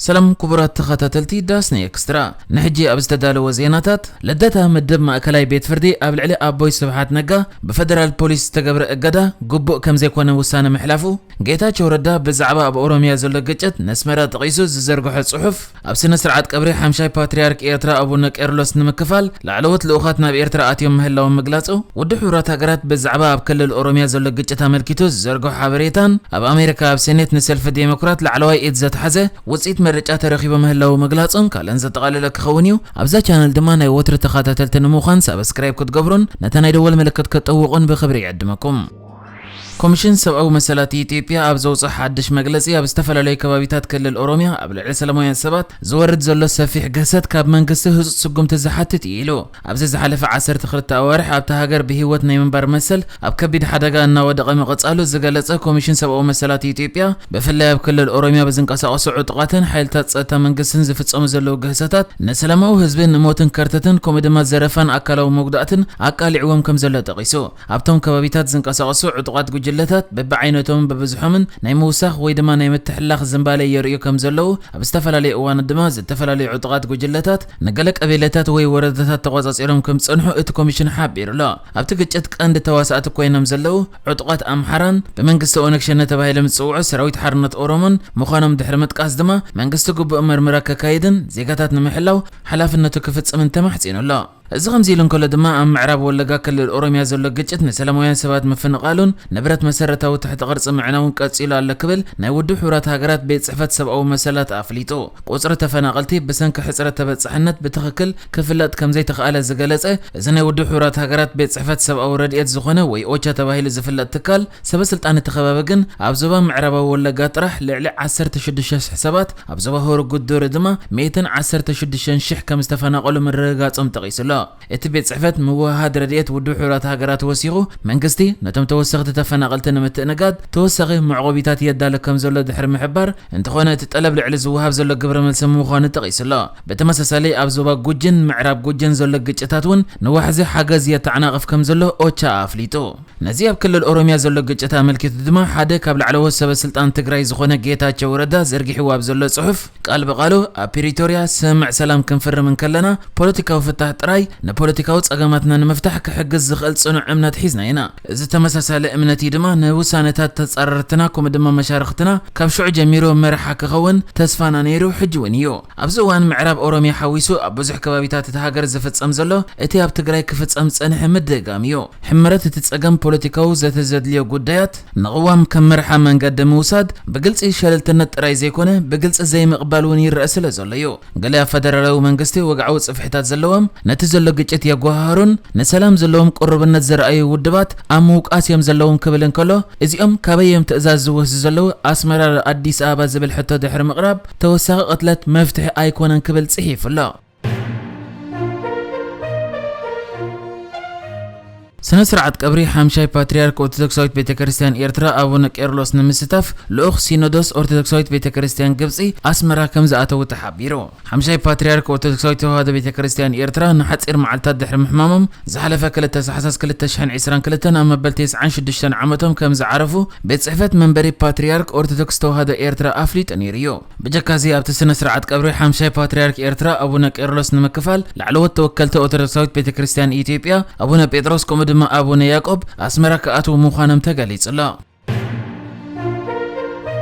ሰላም ክቡራት ተኸታተልቲ ዳስኒ ኤክስትራ፣ ንሕጂ ኣብ ዝተዳለወ ዜናታት፣ ልደታ ምድብ ማእከላይ ቤት ፍርዲ ኣብ ልዕሊ ኣቦይ ስብሓት ነጋ ብፈደራል ፖሊስ ዝተገብረ እገዳ ግቡእ ከም ዘይኮነ ውሳነ ምሕላፉ፣ ጌታቸው ረዳ ብዛዕባ ኣብ ኦሮሚያ ዘሎ ግጭት ነስመራ ጠቒሱ ዝዘርግሖ ጽሑፍ፣ ኣብ ስነ ስርዓት ቀብሪ ሓምሻይ ፓትርያርክ ኤርትራ ኣቡነ ቄርሎስ ንምክፋል ላዕለዎት ልኡኻት ናብ ኤርትራ ኣትዮም ምህላዎም ምግላጹ፣ ውድብ ሕቡራት ሃገራት ብዛዕባ ኣብ ክልል ኦሮሚያ ዘሎ ግጭት ኣመልኪቱ ዝዘርግሖ ሓበሬታን ኣብ ኣሜሪካ ኣብ ሴኔት ንሰልፊ ዴሞክራት ላዕለዋይ ኢድ ዘትሓዘ ውጽኢት ምርጫ ተረኺቡ ምህላዉ ምግላጹን ካልእን ዘጠቓለለ ክኸውን እዩ። ኣብዛ ቻነል ድማ ናይ ወትሪ ተኸታተልቲ ንምዃን ሳብስክራይብ ክትገብሩን ነታ ናይ ደወል ምልክት ክትጠውቑን ብኽብሪ ይዕድመኩም። ኮሚሽን ሰብኣዊ መሰላት ኢትዮጵያ ኣብ ዘውፅኦ ሓድሽ መግለፂ፣ ኣብ ዝተፈላለዩ ከባቢታት ክልል ኦሮሚያ ኣብ ልዕሊ ሰላማውያን ሰባት ዝወርድ ዘሎ ሰፊሕ ግህሰት ካብ መንግስቲ ህፁፅ ስጉምቲ ዝሓትት እዩ ኢሉ። ኣብዚ ዝሓለፈ ዓሰርተ ክልተ ኣዋርሕ ኣብታ ሃገር ብህይወት ናይ ምንባር መሰል ኣብ ከቢድ ሓደጋ እናወደቐ ምቕፃሉ ዝገለፀ ኮሚሽን ሰብኣዊ መሰላት ኢትዮጵያ፣ ብፍላይ ኣብ ክልል ኦሮሚያ ብዝንቀሳቐሱ ዕጡቓትን ሓይልታት ፀጥታ መንግስትን ዝፍፀሙ ዘለዉ ግህሰታት ንሰላማዊ ህዝቢ ንሞትን ከርተትን ከምኡ ድማ ዘረፋን ኣካላዊ መጉዳእትን ኣቃሊዕዎም ከም ዘሎ ጠቒሱ። ኣብቶም ከባቢታት ዝንቀሳቐሱ ዕጡቓት ጉጅለታት በብዓይነቶምን በብዝሖምን ናይ ምውሳኽ ወይ ድማ ናይ ምትሕላኽ ዝንባሌ የርእዩ ከም ዘለዉ፣ ኣብ ዝተፈላለዩ እዋናት ድማ ዝተፈላለዩ ዕጡቓት ጉጅለታት ንገለ ቀቢለታት ወይ ወረዳታት ተቖጻጺሮም ከም ዝጸንሑ እቲ ኮሚሽን ሓቢሩ ኣሎ። ኣብቲ ግጭት ቀንዲ ተዋሳእቲ ኮይኖም ዘለዉ ዕጡቓት ኣምሓራን ብመንግስቲ ኦነግ ሸኔ ተባሂሎም ዝጽውዑ ሰራዊት ሓርነት ኦሮሞን ምዃኖም ድሕሪ ምጥቃስ ድማ፣ መንግስቲ ግቡእ መርመራ ከካይድን ዜጋታት ንምሕላው ሓላፍነቱ ክፍጽምን ተማሕጺኑ ኣሎ። እዚ ከምዚ ኢሉ እንከሎ ድማ፣ ኣብ ምዕራብ ወለጋ ክልል ኦሮሚያ ዘሎ ግጭት ንሰላማውያን ሰባት ምፍንቓሉን ንብረት መሰረታዊ ትሕቲ ቅርጺ ምዕናውን ቀጺሉ ኣሎ ክብል ናይ ውድብ ሕቡራት ሃገራት ቤት ጽሕፈት ሰብኣዊ መሰላት ኣፍሊጡ። ቁጽሪ ተፈናቐልቲ ብሰንኪ ሕጽረት ተበጻሕነት ብትኽክል ክፍለጥ ከም ዘይተኽኣለ ዝገለጸ እዚ ናይ ውድብ ሕቡራት ሃገራት ቤት ጽሕፈት ሰብኣዊ ረድኤት ዝኾነ ወይ ኦቻ ተባሂሉ ዝፍለጥ ትካል፣ ሰበ ስልጣን እቲ ከባቢ ግን ኣብ ዞባ ምዕራባዊ ወለጋ ጥራሕ ልዕሊ ዓሰርተ ሽዱሽተ ሽሕ ሰባት፣ ኣብ ዞባ ሆሮ ጉዱሩ ድማ ሚእትን ዓሰርተ ሽዱሽተን ሽሕ ከም ዝተፈናቐሉ ምርግጋጾም ጠቒሱ ኣሎ። እቲ ቤት ጽሕፈት ምውህሃድ ረድኤት ውድብ ሕቡራት ሃገራት ወሲኹ፣ መንግስቲ ነቶም ተወሰኽቲ ተፈናቐልቲ ንምትእንጋድ ተወሳኺ መዕቆቢታት የዳሉ ከም ዘሎ ድሕሪ ምሕባር፣ እንተኾነ እቲ ጠለብ ልዕሊ ዝወሃብ ዘሎ ግብረ መልሲ ምዃኑ ጠቒሱ ኣሎ። ብተመሳሳሊ ኣብ ዞባ ጉጅን ምዕራብ ጉጅን ዘሎ ግጭታት እውን ንዋሕዚ ሓገዝ የተዓናቕፍ ከም ዘሎ ኦቻ ኣፍሊጡ። ነዚ ኣብ ክልል ኦሮሚያ ዘሎ ግጭት ኣመልኪቱ ድማ ሓደ ካብ ላዕለዎት ሰበ ስልጣን ትግራይ ዝኾነ ጌታቸው ረዳ ዘርጊሕዎ ኣብ ዘሎ ጽሑፍ፣ ቃል ብቓሉ ኣብ ፕሪቶርያ ስምምዕ ሰላም ክንፍርም እንከለና ፖለቲካዊ ፍታሕ ጥራይ ንፖለቲካዊ ጸገማትና ንምፍታሕ ክሕግዝ ዝኽእል ጽኑዕ እምነት ሒዝና ኢና። እዚ ተመሳሳሊ እምነት እዩ ድማ ንውሳነታት ተጻረርትና ከምኡ ድማ መሻርኽትና ካብ ሽዑ ጀሚሩ መርሓ ክኸውን ተስፋና ነይሩ፣ ሕጂ እውን እዩ። ኣብዚ እዋን ምዕራብ ኦሮሚያ ሓዊሱ ኣብ ብዙሕ ከባቢታት እቲ ሃገር ዝፍጸም ዘሎ እቲ ኣብ ትግራይ ክፍጸም ዝጸንሐ ምድግጋም እዩ። ሕመረት እቲ ጸገም ፖለቲካዊ ዘተ ዘድልዮ ጉዳያት ንቕዋም ከም መርሓ መንገዲ ምውሳድ ብግልጺ ሸለልትነት ጥራይ ዘይኮነ ብግልጺ ዘይምቕባል እውን ይረአ ስለ ዘሎ እዩ። ገለ ኣብ ፈደራላዊ መንግስቲ ወግዓዊ ጽፍሕታት ዘለዎም ነቲ ዘሎ ግጭት የጓሃሃሩን ንሰላም ዘለዎም ቅሩብነት ዘርኣዩ ውድባት ኣብ ምውቃስ እዮም ዘለዎም ክብል እንከሎ፣ እዚኦም ካበይ እዮም ትእዛዝ ዝወስዱ ዘለዉ? ኣስመራ ዶ ኣዲስ ኣበባ ዝብል ሕቶ ድሕሪ ምቕራብ፣ ተወሳኺ ቅትለት መፍትሒ ኣይኮነን ክብል ጽሒፉ ኣሎ። ስነ ስርዓት ቀብሪ ሓምሻይ ፓትርያርክ ኦርቶዶክሳዊት ቤተ ክርስቲያን ኤርትራ ኣቡነ ቄርሎስ ንምስታፍ ልኡኽ ሲኖዶስ ኦርቶዶክሳዊት ቤተ ክርስቲያን ግብጺ ኣስመራ ከም ዝኣተዉ ተሓቢሩ። ሓምሻይ ፓትርያርክ ኦርቶዶክሳዊት ተዋህዶ ቤተ ክርስቲያን ኤርትራ ንሓጺር መዓልታት ድሕሪ ምሕማሞም ዝሓለፈ ክልተ ታሕሳስ ክልተ ሽሕን ዕስራን ክልተን ኣብ መበል ተስዓን ሽዱሽተን ዓመቶም ከም ዝዓረፉ ቤት ጽሕፈት መንበሪ ፓትርያርክ ኦርቶዶክስ ተዋህዶ ኤርትራ ኣፍሊጡ ነይሩ እዩ። ብጀካዚ ኣብቲ ስነ ስርዓት ቀብሪ ሓምሻይ ፓትርያርክ ኤርትራ ኣቡነ ቄርሎስ ንምክፋል ላዕለዎት ተወከልቲ ኦርቶዶክሳዊት ቤተ ክርስቲያን ኢትዮጵያ ኣቡነ ጴጥሮስ ከምኡ ድማ ኣቡነ ያዕቆብ ኣስመራ ክኣትዉ ምዃኖም ተገሊጹ ኣሎ።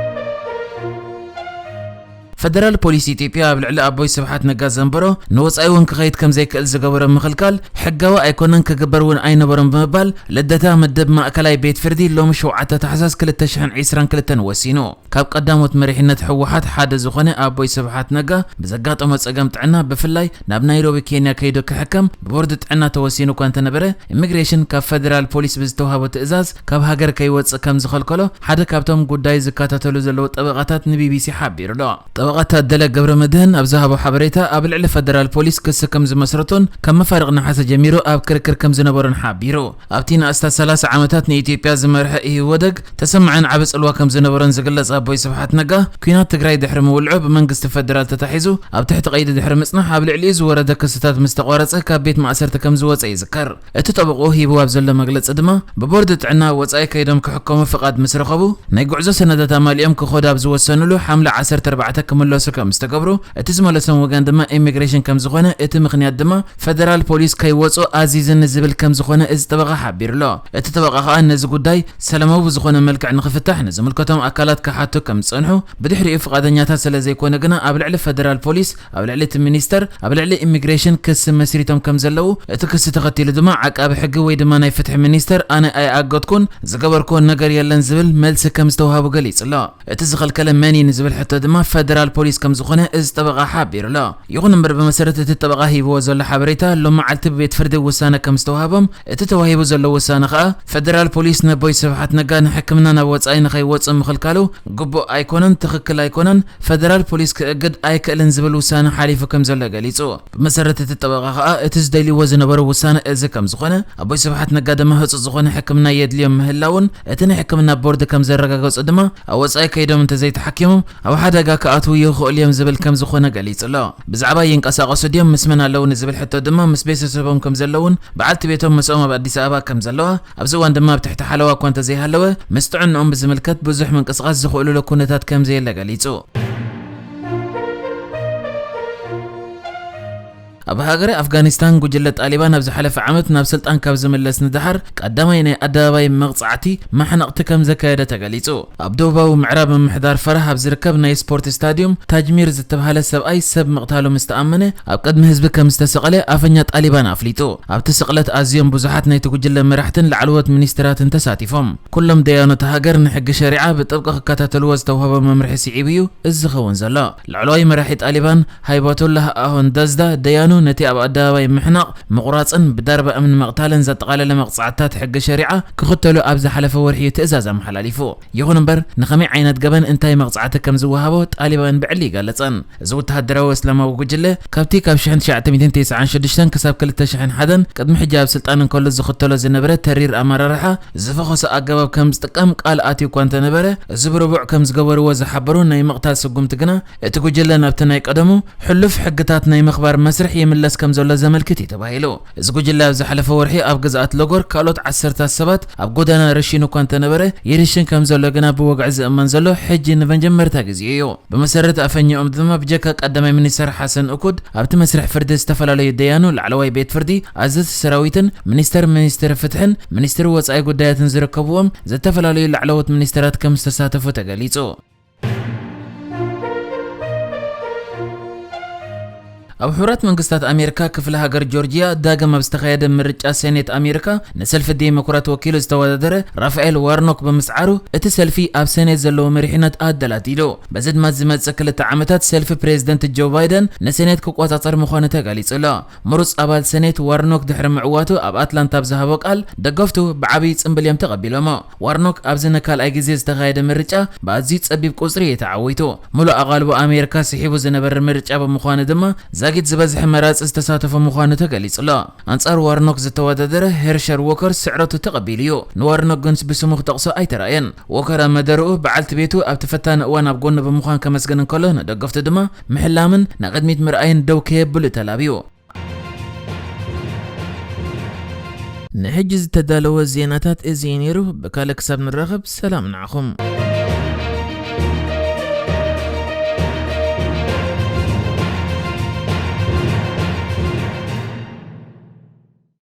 ፈደራል ፖሊስ ኢትዮጵያ ኣብ ልዕሊ ኣቦይ ስብሓት ነጋ ዘንበሮ ንወጻኢ እውን ክኸይድ ከም ዘይክእል ዝገበሮ ምኽልካል ሕጋዊ ኣይኮነን፣ ክግበር እውን ኣይነበሮን ብምባል ልደታ ምድብ ማእከላይ ቤት ፍርዲ ሎሚ ሸውዓተ ታሕሳስ ክልተ ሽሕን ዕስራን ክልተን ወሲኑ። ካብ ቀዳሞት መሪሕነት ህወሓት ሓደ ዝኾነ ኣቦይ ስብሓት ነጋ ብዘጋጠሞ ጸገም ጥዕና ብፍላይ ናብ ናይሮቢ ኬንያ ከይዱ ክሕከም ብቦርድ ጥዕና ተወሲኑ እኳ እንተነበረ፣ ኢሚግሬሽን ካብ ፈደራል ፖሊስ ብዝተዋህቦ ትእዛዝ ካብ ሃገር ከይወጽእ ከም ዝኸልከሎ ሓደ ካብቶም ጉዳይ ዝከታተሉ ዘለዉ ጠበቓታት ንቢቢሲ ሓቢሩ ኣሎ። ጠበቓ ታደለ ገብረ መድህን ኣብ ዝሃቦ ሓበሬታ፣ ኣብ ልዕሊ ፈደራል ፖሊስ ክሲ ከም ዝመስረቶን ካብ መፋርቕ ነሓሰ ጀሚሩ ኣብ ክርክር ከም ዝነበሮን ሓቢሩ። ኣብቲ ንኣስታት ሰላሳ ዓመታት ንኢትዮጵያ ዝመርሐ ኢህወደግ ተሰማዕን ዓቢ ጽልዋ ከም ዝነበሮን ዝግለጽ ኣቦይ ስብሓት ነጋ፣ ኲናት ትግራይ ድሕሪ ምውልዑ ብመንግስቲ ፈደራል ተታሒዙ ኣብ ትሕቲ ቀይዲ ድሕሪ ምጽናሕ ኣብ ልዕሊኡ ዝወረደ ክስታት ምስ ተቋረጸ ካብ ቤት ማእሰርቲ ከም ዝወጸ ይዝከር። እቲ ጠበቕኡ ሂብዎ ኣብ ዘሎ መግለጺ ድማ፣ ብቦርድ ጥዕና ወጻኢ ከይዶም ክሕከሙ ፍቓድ ምስ ረኸቡ፣ ናይ ጉዕዞ ሰነዳት ኣማሊኦም ክኸዱ ኣብ ዝወሰኑሉ ሓምለ ዓሰርተ ኣርባዕተ ክምለሱ ከም ዝተገብሩ፣ እቲ ዝመለሶም ወገን ድማ ኢሚግሬሽን ከም ዝኾነ፣ እቲ ምኽንያት ድማ ፈደራል ፖሊስ ከይወፁ ኣዚዝኒ ዝብል ከም ዝኾነ እዚ ጠበቓ ሓቢሩ ኣሎ። እቲ ጠበቓ ከኣ ነዚ ጉዳይ ሰላማዊ ብዝኾነ መልክዕ ንኽፍታሕ ንዝምልከቶም ኣካላት ክሓቱ ከም ዝጸንሑ፣ ብድሕሪኡ ፍቓደኛታት ስለ ዘይኮነ ግና ኣብ ልዕሊ ፈደራል ፖሊስ፣ ኣብ ልዕሊ እቲ ሚኒስተር፣ ኣብ ልዕሊ ኢሚግሬሽን ክሲ መስሪቶም ከም ዘለዉ፣ እቲ ክሲ ተኸቲሉ ድማ ዓቃቢ ሕጊ ወይ ድማ ናይ ፍትሒ ሚኒስተር ኣነ ኣይኣገድኩን፣ ዝገበርኩዎ ነገር የለን ዝብል መልሲ ከም ዝተዋህቡ ገሊጹ ኣሎ። እቲ ዝኸልከለ መን እዩ ንዝብል ሕቶ ድማ ፈደራል ፖሊስ ከም ዝኾነ እዚ ጠበቓ ሓቢሩ ኣሎ። ይኹን እምበር ብመሰረት እቲ ጠበቓ ሂብዎ ዘሎ ሓበሬታ ሎም መዓልቲ ብቤት ፍርዲ ውሳነ ከም ዝተዋህቦም እቲ ተዋሂቡ ዘሎ ውሳነ ከኣ ፈደራል ፖሊስ ነቦይ ስብሓት ነጋ ንሕክምና ናብ ወጻኢ ንኸይወጽእ ምኽልካሉ ግቡእ ኣይኮነን፣ ትኽክል ኣይኮነን፣ ፈደራል ፖሊስ ክእግድ ኣይክእልን ዝብል ውሳነ ሓሊፉ ከም ዘሎ ገሊጹ። ብመሰረት እቲ ጠበቓ ከኣ እቲ ዝደልይዎ ዝነበሩ ውሳነ እዚ ከም ዝኾነ ኣቦይ ስብሓት ነጋ ድማ ህጹጽ ዝኾነ ሕክምና የድልዮም ምህላውን እቲ ናይ ሕክምና ቦርድ ከም ዘረጋገጹ ድማ ኣብ ወጻኢ ከይዶም እንተዘይተሓኪሞም ኣብ ሓደጋ ክኣትዉ ይኽእሉ እዮም ዝብል ከም ዝኾነ ገሊጹ ኣሎ። ብዛዕባ ይንቀሳቐሱ ድዮም ምስ መን ኣለዉ ንዝብል ሕቶ ድማ ምስ ቤተሰቦም ከም ዘለውን በዓልቲ ቤቶም ምስኦም ኣብ ኣዲስ ኣበባ ከም ዘለዋ ኣብዚ እዋን ድማ ኣብ ትሕቲ ሓለዋ እኳ እንተዘይሃለወ ምስ ጥዕንኦም ብዝምልከት ብዙሕ ምንቅስቓስ ዝኽእሉሉ ኩነታት ከም ዘየለ ገሊጹ። ኣብ ሃገረ ኣፍጋኒስታን ጉጅለ ጣሊባን ኣብ ዝሓለፈ ዓመት ናብ ስልጣን ካብ ዝምለስ ንደሓር ቀዳማይ ናይ ኣደባባይ መቕጻዕቲ ማሕነቕቲ ከም ዘካየደ ተገሊጹ። ኣብ ደቡባዊ ምዕራብ ምምሕዳር ፈራህ ኣብ ዝርከብ ናይ ስፖርት ስታድዩም ታጅሚር ዝተባህለ ሰብኣይ ሰብ ምቕታሉ ምስ ተኣመነ ኣብ ቅድሚ ህዝቢ ከም ዝተሰቕለ ኣፈኛ ጣሊባን ኣፍሊጡ። ኣብቲ ስቕለት ኣዝዮም ብዙሓት ናይቲ ጉጅለ መራሕትን ላዕለዎት ሚኒስትራትን ተሳቲፎም። ኩሎም ደያኑ እታ ሃገር ንሕጊ ሸሪዓ ብጥብቂ ክከታተልዎ ዝተዋህቦ መምርሒ ስዒቡ እዩ እዚ ዝኸውን ዘሎ። ላዕለዋይ መራሒ ጣሊባን ሃይባቱላህ ኣሆን ዳዝዳ ደያኑ ነቲ ኣብ ኣደባባይ ምሕናቕ፣ ምቑራጽን ብዳርባ እምኒ ምቕታልን ዘጠቓለለ መቕጻዕትታት ሕጊ ሸሪዓ ክኽተሉ ኣብ ዝሓለፈ ወርሒ እዩ ትእዛዝ ኣመሓላሊፉ። ይኹን እምበር ንኸመይ ዓይነት ገበን እንታይ መቕጻዕቲ ከም ዝወሃቦ ጣሊባን ብዕሊ ይገለጸን። እዚ ወተሃደራዊ እስላማዊ ጉጅለ ካብቲ ካብ ሽሕን ትሽዓተ ሚእትን ተስዓን ሽዱሽተን ክሳብ ክልተ ሽሕን ሓደን ቅድሚ ሕጂ ኣብ ስልጣን እንከሎ ዝኽተሎ ዝነበረ ተሪር ኣመራርሓ ዝፈኾሰ ኣገባብ ከም ዝጥቀም ቃል ኣትዩ እኳ እንተነበረ፣ እዚ ብርቡዕ ከም ዝገበርዎ ዝሓበሩ ናይ ምቕታል ስጉምቲ ግና እቲ ጉጅለ ናብቲ ናይ ቀደሙ ሕሉፍ ሕግታት ናይ ምኽባር መስርሕ ይምለስ ከም ዘሎ ዘመልክት እዩ ተባሂሉ። እዚ ጉጅለ ኣብ ዝሓለፈ ወርሒ ኣብ ግዝኣት ሎጎር ካልኦት ዓሰርታት ሰባት ኣብ ጎደና ረሺኑ እኳ እንተነበረ፣ ይርሽን ከም ዘሎ ግና ብወግዒ ዝእመን ዘሎ ሕጂ ንመጀመርታ ግዜ እዩ። ብመሰረት ኣፈኛኦም ድማ ብጀካ ቀዳማይ ሚኒስተር ሓሰን እኩድ ኣብቲ መስርሕ ፍርዲ ዝተፈላለዩ ደያኑ ላዕለዋይ ቤት ፍርዲ፣ ኣዘዝቲ ሰራዊትን ሚኒስተር ሚኒስትሪ ፍትሕን ሚኒስትሪ ወጻኢ ጉዳያትን ዝርከብዎም ዝተፈላለዩ ላዕለዎት ሚኒስተራት ከም ዝተሳተፉ ተገሊጹ። ኣብ ሕቡራት መንግስታት ኣሜሪካ ክፍለ ሃገር ጆርጂያ ዳግም ኣብ ዝተኻየደ ምርጫ ሴኔት ኣሜሪካ ንሰልፊ ዴሞክራት ወኪሉ ዝተወዳደረ ራፋኤል ዋርኖክ ብምስዓሩ እቲ ሰልፊ ኣብ ሴኔት ዘለዎ መሪሕነት ኣደላዲሉ። በዚ ድማ ዝመጽእ ክልተ ዓመታት ሰልፊ ፕሬዝደንት ጆ ባይደን ንሴኔት ክቆጻጸር ምዃኑ ተገሊጹ ኣሎ። ምሩጽ ኣባል ሴኔት ዋርኖክ ድሕሪ ምዕዋቱ ኣብ ኣትላንታ ኣብ ዝሃቦ ቃል ደገፍቱ ብዓብዪ ጽምብል እዮም ተቐቢሎሞ። ዋርኖክ ኣብዚ ንካልኣይ ግዜ ዝተኻየደ ምርጫ ብኣዝዩ ጸቢብ ቁጽሪ እዩ ተዓዊቱ። ምሉእ ኣቓልቦ ኣሜሪካ ስሒቡ ዝነበረ ምርጫ ብምዃኑ ድማ ዛጊት ዝበዝሐ መራጺ ዝተሳተፎ ምዃኑ ተገሊጹ ኣሎ። ኣንጻር ዋርኖክ ዝተወዳደረ ሄርሸር ዎከር ስዕረቱ ተቐቢሉ እዩ። ንዋርኖክ ግን ብስሙ ክጠቕሶ ኣይተራእየን። ዎከር ኣብ መደረኡ በዓልቲ ቤቱ ኣብቲ ፈታኒ እዋን ኣብ ጎኑ ብምዃን ከመስግን እንከሎ ንደገፍቱ ድማ ምሕላምን ንቕድሚት ምርኣይን ደው ከየብሉ ተላብዩ። ንሕጂ ዝተዳለወ ዜናታት እዚ እዩ ነይሩ። ብካልእ ክሳብ ንራኸብ ሰላም ንዓኹም።